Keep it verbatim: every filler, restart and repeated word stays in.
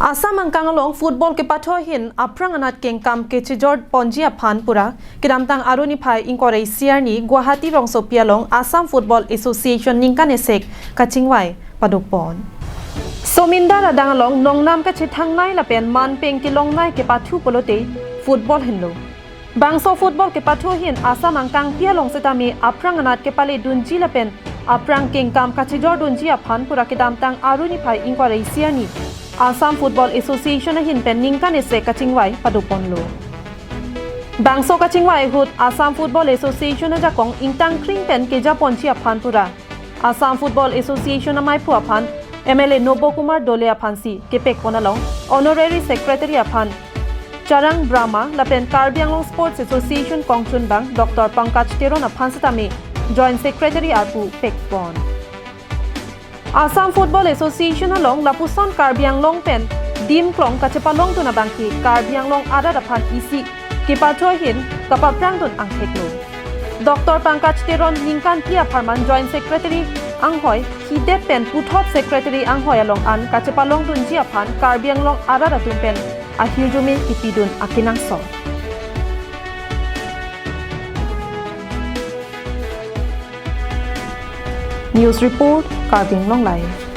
Assam angkang along football kepathu ahin aphrang anat kengkam kechijor ponji aphan pura kedamtang Aru niphai ingkoi ra isi arni Guwahati rongsopi along Assam Football Association ningkan esek kachingvai padopon. Somindar adang along nongnam kachethangnei lapen manpeng kelongnei kepathu pulote football henlo. Bangso football kepathu ahin Assam angkangpi along setame aphrang anat kepaledunji lapen aphrang kengkam kachijordunji aphan pura kedamtang Aru niphai ingkoi ra isi arni Assam Football Association ahin pen ningkan esek kachingvai padoponlo. Bangso kachingvai ahut Assam Football Association ajakong ingtangkring pen kejaponji aphan pura Assam Football Association amaiphu aphan M L A Nobo Kumar Dole aphansi kepekpon along Honorary Secretary aphan Charang Brahma lapen Karbi Anglong Sports Association kongchunbang Doctor Pankaj Teron aphan setame Joint Secretary arpu pekpon. Assam Football Association along lapuson Karbi Anglong pen dim klong kachepalongdun abangke Karbi Anglong arat aphan isi kepathu ahin kapaphrangdun angtheklo. Doctor Pankaj Teron ningkanpi apharman Joint Secretary anghoi hidet pen puthot Secretary anghoi along an kachepalongdunji aphan Karbi Anglong arat atum pen ahirjume kipidun akenangsot. News report, Karbi Anglong Live.